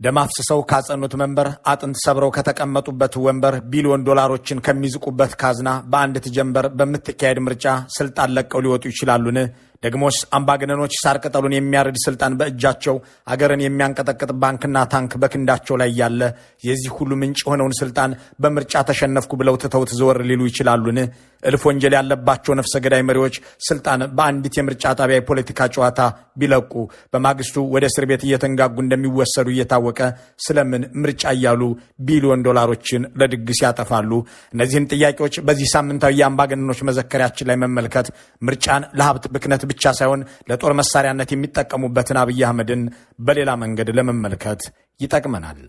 ደም አፍስሰው ካጸኑት መንበር፣ አጥንት ሰብረው ከተቀመጡበት ወንበር፣ ቢሊዮን ዶላሮችን ከሚዝቁበት ካዝና በአንዲት ጀንበር በምትካሄድ ምርጫ ስልጣን ለቀው ሊወጡ ይችላሉን? ደግሞስ አምባገነኖች ሳር ቅጠሉን የሚያርድ ስልጣን በእጃቸው፣ አገርን የሚያንቀጠቅጥ ባንክና ታንክ በክንዳቸው ላይ ያለ፣ የዚህ ሁሉ ምንጭ የሆነውን ስልጣን በምርጫ ተሸነፍኩ ብለው ትተውት ዘወር ሊሉ ይችላሉን? እልፍ ወንጀል ያለባቸው ነፍሰ ገዳይ መሪዎች ስልጣን በአንዲት የምርጫ ጣቢያ የፖለቲካ ጨዋታ ቢለቁ በማግስቱ ወደ እስር ቤት እየተንጋጉ እንደሚወሰዱ እየታወቀ ስለምን ምርጫ እያሉ ቢሊዮን ዶላሮችን ለድግስ ያጠፋሉ? እነዚህን ጥያቄዎች በዚህ ሳምንታዊ የአምባገነኖች መዘከሪያችን ላይ መመልከት ምርጫን ለሀብት ብክነት ብቻ ሳይሆን ለጦር መሳሪያነት የሚጠቀሙበትን አብይ አህመድን በሌላ መንገድ ለመመልከት ይጠቅመናል።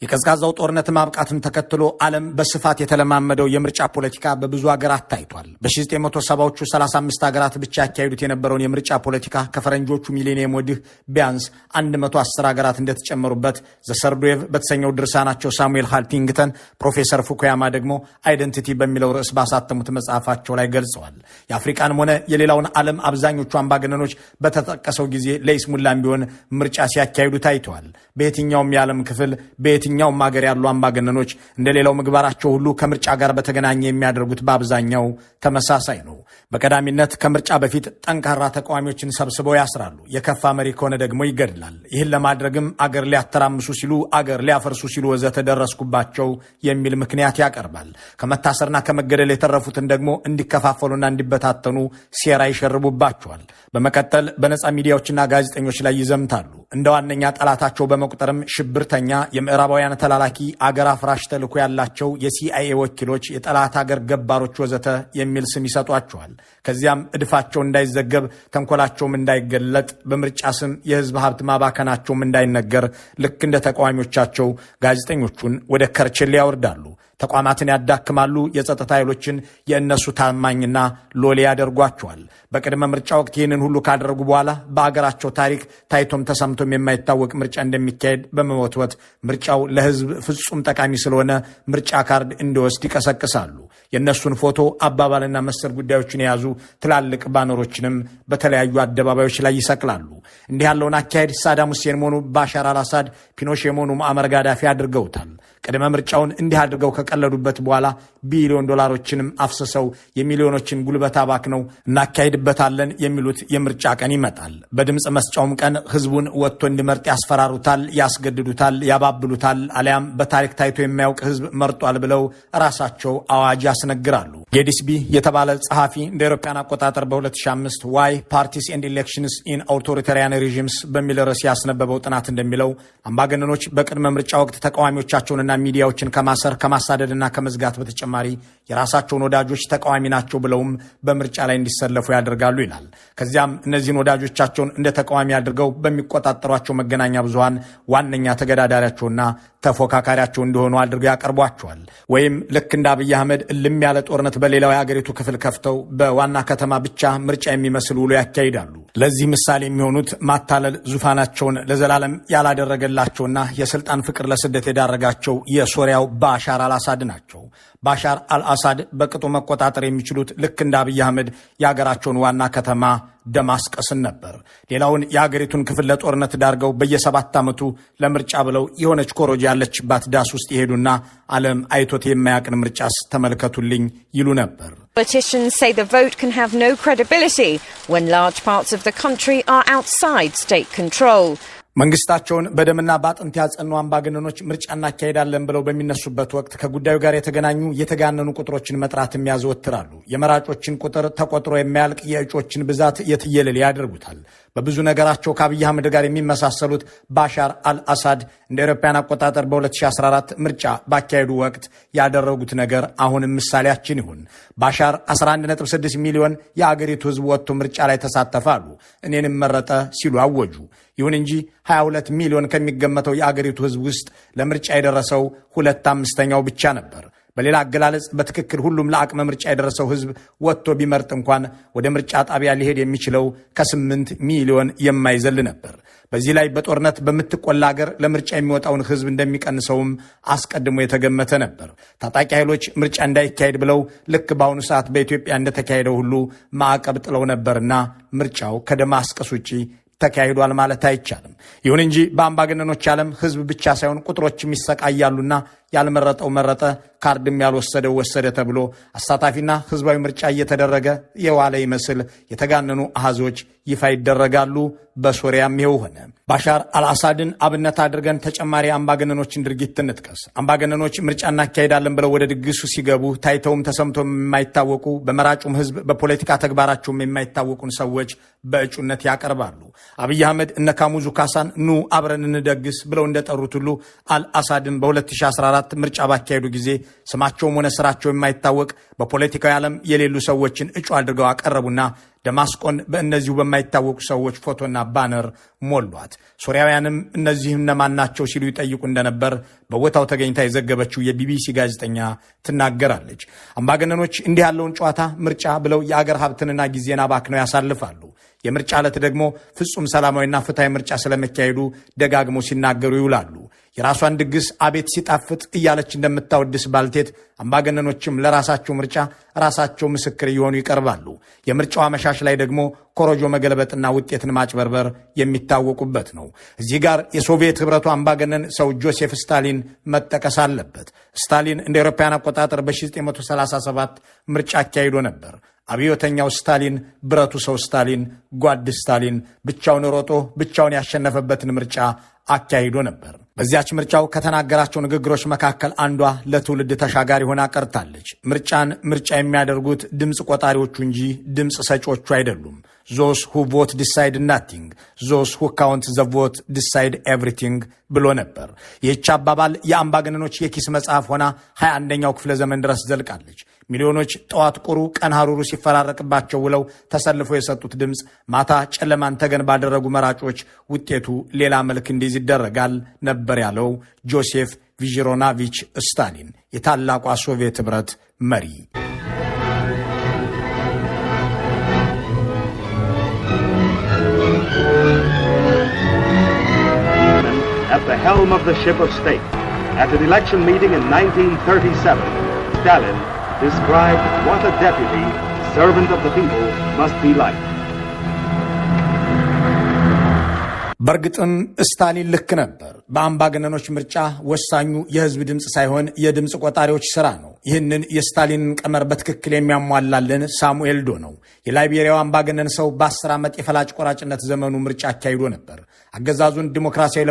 የቀዝቃዛው ጦርነት ማብቃትን ተከትሎ ዓለም በስፋት የተለማመደው የምርጫ ፖለቲካ በብዙ ሀገራት ታይቷል። በ1970ዎቹ 35 ሀገራት ብቻ ያካሄዱት የነበረውን የምርጫ ፖለቲካ ከፈረንጆቹ ሚሌኒየም ወዲህ ቢያንስ 110 ሀገራት እንደተጨመሩበት The Third Wave በተሰኘው ድርሳናቸው ሳሙኤል ሃንቲንግተን፣ ፕሮፌሰር ፉኩያማ ደግሞ Identity በሚለው ርዕስ ባሳተሙት መጽሐፋቸው ላይ ገልጸዋል። የአፍሪቃንም ሆነ የሌላውን ዓለም አብዛኞቹ አምባገነኖች በተጠቀሰው ጊዜ ለይስሙላም ቢሆን ምርጫ ሲያካሂዱ ታይተዋል። በየትኛውም የዓለም ክፍል፣ በየትኛውም ሀገር ያሉ አምባገነኖች እንደሌላው ምግባራቸው ሁሉ ከምርጫ ጋር በተገናኘ የሚያደርጉት በአብዛኛው ተመሳሳይ ነው። በቀዳሚነት ከምርጫ በፊት ጠንካራ ተቃዋሚዎችን ሰብስበው ያስራሉ። የከፋ መሪ ከሆነ ደግሞ ይገድላል። ይህን ለማድረግም አገር ሊያተራምሱ ሲሉ፣ አገር ሊያፈርሱ ሲሉ ወዘተ ደረስኩባቸው የሚል ምክንያት ያቀርባል። ከመታሰርና ከመገደል የተረፉትን ደግሞ እንዲከፋፈሉና እንዲበታተኑ ሴራ ይሸርቡባቸዋል። በመቀጠል በነፃ ሚዲያዎችና ጋዜጠኞች ላይ ይዘምታሉ። እንደ ዋነኛ ጠላታቸው በመቁጠርም ሽብርተኛ፣ የምዕራባውያን ተላላኪ፣ አገር አፍራሽ ተልዕኮ ያላቸው የሲአይኤ ወኪሎች፣ የጠላት አገር ገባሮች ወዘተ የሚል ስም ይሰጧቸዋል። ከዚያም እድፋቸው እንዳይዘገብ፣ ተንኮላቸውም እንዳይገለጥ፣ በምርጫ ስም የህዝብ ሀብት ማባከናቸውም እንዳይነገር ልክ እንደ ተቃዋሚዎቻቸው ጋዜጠኞቹን ወደ ከርቸሌ ያወርዳሉ። ተቋማትን ያዳክማሉ። የጸጥታ ኃይሎችን የእነሱ ታማኝና ሎሌ ያደርጓቸዋል። በቅድመ ምርጫ ወቅት ይህንን ሁሉ ካደረጉ በኋላ በአገራቸው ታሪክ ታይቶም ተሰምቶም የማይታወቅ ምርጫ እንደሚካሄድ በመወትወት ምርጫው ለህዝብ ፍጹም ጠቃሚ ስለሆነ ምርጫ ካርድ እንዲወስድ ይቀሰቅሳሉ። የእነሱን ፎቶ፣ አባባልና መሰል ጉዳዮችን የያዙ ትላልቅ ባነሮችንም በተለያዩ አደባባዮች ላይ ይሰቅላሉ። እንዲህ ያለውን አካሄድ ሳዳም ሁሴንም ሆኑ ባሻር አልአሳድ፣ ፒኖሼም ሆኑ ሙአመር ጋዳፊ አድርገውታል። ቅድመ ምርጫውን እንዲህ አድርገው ከቀለዱበት በኋላ ቢሊዮን ዶላሮችንም አፍስሰው የሚሊዮኖችን ጉልበት አባክነው እናካሄድበታለን የሚሉት የምርጫ ቀን ይመጣል። በድምፅ መስጫውም ቀን ህዝቡን ወጥቶ እንዲመርጥ ያስፈራሩታል፣ ያስገድዱታል፣ ያባብሉታል። አሊያም በታሪክ ታይቶ የማያውቅ ህዝብ መርጧል ብለው ራሳቸው አዋጅ ያስነግራሉ። ጌዲስቢ የተባለ ጸሐፊ እንደ አውሮፓውያን አቆጣጠር በ2005 Why Parties and Elections in Authoritarian Regimes በሚል ርዕስ ያስነበበው ጥናት እንደሚለው አምባገነኖች በቅድመ ምርጫ ወቅት ተቃዋሚዎቻቸውንና ሚዲያዎችን ከማሰር፣ ከማሳደድና ከመዝጋት በተጨማሪ የራሳቸውን ወዳጆች ተቃዋሚ ናቸው ብለውም በምርጫ ላይ እንዲሰለፉ ያደርጋሉ ይላል። ከዚያም እነዚህን ወዳጆቻቸውን እንደ ተቃዋሚ አድርገው በሚቆጣጠሯቸው መገናኛ ብዙሃን ዋነኛ ተገዳዳሪያቸውና ተፎካካሪያቸው እንዲሆኑ አድርገው ያቀርቧቸዋል። ወይም ልክ እንደ አብይ አህመድ እልም ያለ ጦርነት በሌላው የአገሪቱ ክፍል ከፍተው በዋና ከተማ ብቻ ምርጫ የሚመስል ውሎ ያካሂዳሉ። ለዚህ ምሳሌ የሚሆኑት ማታለል ዙፋናቸውን ለዘላለም ያላደረገላቸውና የስልጣን ፍቅር ለስደት የዳረጋቸው የሶሪያው ባሻር አልአሳድ ናቸው። ባሻር አልአሳድ በቅጡ መቆጣጠር የሚችሉት ልክ እንደ አብይ አህመድ የሀገራቸውን ዋና ከተማ ደማስቀስን ነበር። ሌላውን የአገሪቱን ክፍል ለጦርነት ዳርገው በየ7 ዓመቱ ለምርጫ ብለው የሆነች ኮሮጆ ያለችባት ዳስ ውስጥ ይሄዱና ዓለም አይቶት የማያውቅን ምርጫስ ተመልከቱልኝ ይሉ ነበር። Politicians say the vote can have no credibility when large parts of the country are outside state control. መንግስታቸውን በደምና በአጥንት ያጸኑ አምባገነኖች ምርጫ እናካሄዳለን ብለው በሚነሱበት ወቅት ከጉዳዩ ጋር የተገናኙ የተጋነኑ ቁጥሮችን መጥራትም ያዘወትራሉ። የመራጮችን ቁጥር ተቆጥሮ የማያልቅ፣ የእጩዎችን ብዛት የትየለሌ ያደርጉታል። በብዙ ነገራቸው ከአብይ አህመድ ጋር የሚመሳሰሉት ባሻር አልአሳድ እንደ አውሮፓውያን አቆጣጠር በ2014 ምርጫ ባካሄዱ ወቅት ያደረጉት ነገር አሁንም ምሳሌያችን ይሁን። ባሻር 11.6 ሚሊዮን የአገሪቱ ህዝብ ወጥቶ ምርጫ ላይ ተሳተፈ አሉ። እኔንም መረጠ ሲሉ አወጁ። ይሁን እንጂ 22 ሚሊዮን ከሚገመተው የአገሪቱ ህዝብ ውስጥ ለምርጫ የደረሰው 2/5ኛው ብቻ ነበር። በሌላ አገላለጽ በትክክል ሁሉም ለአቅመ ምርጫ የደረሰው ህዝብ ወጥቶ ቢመርጥ እንኳን ወደ ምርጫ ጣቢያ ሊሄድ የሚችለው ከ8 ሚሊዮን የማይዘል ነበር። በዚህ ላይ በጦርነት በምትቆላ ሀገር ለምርጫ የሚወጣውን ህዝብ እንደሚቀንሰውም አስቀድሞ የተገመተ ነበር። ታጣቂ ኃይሎች ምርጫ እንዳይካሄድ ብለው ልክ በአሁኑ ሰዓት በኢትዮጵያ እንደተካሄደው ሁሉ ማዕቀብ ጥለው ነበርና ምርጫው ከደማስቀስ ውጪ ተካሂዷል ማለት አይቻልም። ይሁን እንጂ በአምባገነኖች ዓለም ህዝብ ብቻ ሳይሆን ቁጥሮችም ይሰቃያሉና ያልመረጠው መረጠ፣ ካርድም ያልወሰደው ወሰደ ተብሎ አሳታፊና ህዝባዊ ምርጫ እየተደረገ የዋለ ይመስል የተጋነኑ አሃዞች ይፋ ይደረጋሉ። በሶሪያም ይኸው ሆነ። ባሻር አልአሳድን አብነት አድርገን ተጨማሪ አምባገነኖችን ድርጊት እንጥቀስ። አምባገነኖች ምርጫ እናካሄዳለን ብለው ወደ ድግሱ ሲገቡ ታይተውም ተሰምቶም የማይታወቁ፣ በመራጩም ህዝብ በፖለቲካ ተግባራቸውም የማይታወቁን ሰዎች በእጩነት ያቀርባሉ። አብይ አህመድ እነ ካሙዙ ካሳን ኑ አብረን እንደግስ ብለው እንደጠሩት ሁሉ አልአሳድን በ2014 ምርጫ ባካሄዱ ጊዜ ስማቸውም ሆነ ስራቸው የማይታወቅ፣ በፖለቲካዊ ዓለም የሌሉ ሰዎችን እጩ አድርገው አቀረቡና ደማስቆን በእነዚሁ በማይታወቁ ሰዎች ፎቶና ባነር ሞሏት። ሶሪያውያንም እነዚህ እነማን ናቸው ሲሉ ይጠይቁ እንደነበር በቦታው ተገኝታ የዘገበችው የቢቢሲ ጋዜጠኛ ትናገራለች። አምባገነኖች እንዲህ ያለውን ጨዋታ ምርጫ ብለው የአገር ሀብትንና ጊዜን አባክነው ያሳልፋሉ። የምርጫ ዕለት ደግሞ ፍጹም ሰላማዊና ፍትሐዊ ምርጫ ስለመካሄዱ ደጋግመው ሲናገሩ ይውላሉ። የራሷን ድግስ አቤት ሲጣፍጥ እያለች እንደምታወድስ ባልቴት አምባገነኖችም ለራሳቸው ምርጫ ራሳቸው ምስክር እየሆኑ ይቀርባሉ። የምርጫው አመሻሽ ላይ ደግሞ ኮረጆ መገልበጥና ውጤትን ማጭበርበር የሚታወቁበት ነው። እዚህ ጋር የሶቪየት ህብረቱ አምባገነን ሰው ጆሴፍ ስታሊን መጠቀስ አለበት። ስታሊን እንደ አውሮፓውያን አቆጣጠር በ1937 ምርጫ አካሂዶ ነበር። አብዮተኛው ስታሊን፣ ብረቱ ሰው ስታሊን፣ ጓድ ስታሊን ብቻውን ሮጦ ብቻውን ያሸነፈበትን ምርጫ አካሂዶ ነበር። በዚያች ምርጫው ከተናገራቸው ንግግሮች መካከል አንዷ ለትውልድ ተሻጋሪ ሆና ቀርታለች። ምርጫን ምርጫ የሚያደርጉት ድምፅ ቆጣሪዎቹ እንጂ ድምፅ ሰጪዎቹ አይደሉም። "Those who vote decide nothing; those who count the vote decide everything" ብሎ ነበር። ይህች አባባል የአምባገነኖች የኪስ መጽሐፍ ሆና 21ኛው ክፍለ ዘመን ድረስ ዘልቃለች። ሚሊዮኖች ጠዋት ቁሩ ቀን ሐሩሩ ሲፈራረቅባቸው ውለው ተሰልፈው የሰጡት ድምፅ ማታ ጨለማን ተገን ባደረጉ መራጮች ውጤቱ ሌላ መልክ እንዲይዝ ይደረጋል ነበር ያለው ጆሴፍ ቪዥሮናቪች ስታሊን፣ የታላቋ ሶቪየት ኅብረት መሪ። At the helm of the ship of state, at an election meeting in 1937, Stalin described what a deputy, servant of the people, must be like. በእርግጥም ስታሊን ልክ ነበር። በአምባገነኖች ምርጫ ወሳኙ የህዝብ ድምፅ ሳይሆን የድምፅ ቆጣሪዎች ስራ ነው። ይህንን የስታሊንን ቀመር በትክክል የሚያሟላልን ሳሙኤል ዶ ነው። የላይቤሪያው አምባገነን ሰው በ10 ዓመት የፈላጭ ቆራጭነት ዘመኑ ምርጫ አካሂዶ ነበር። አገዛዙን ዲሞክራሲያዊ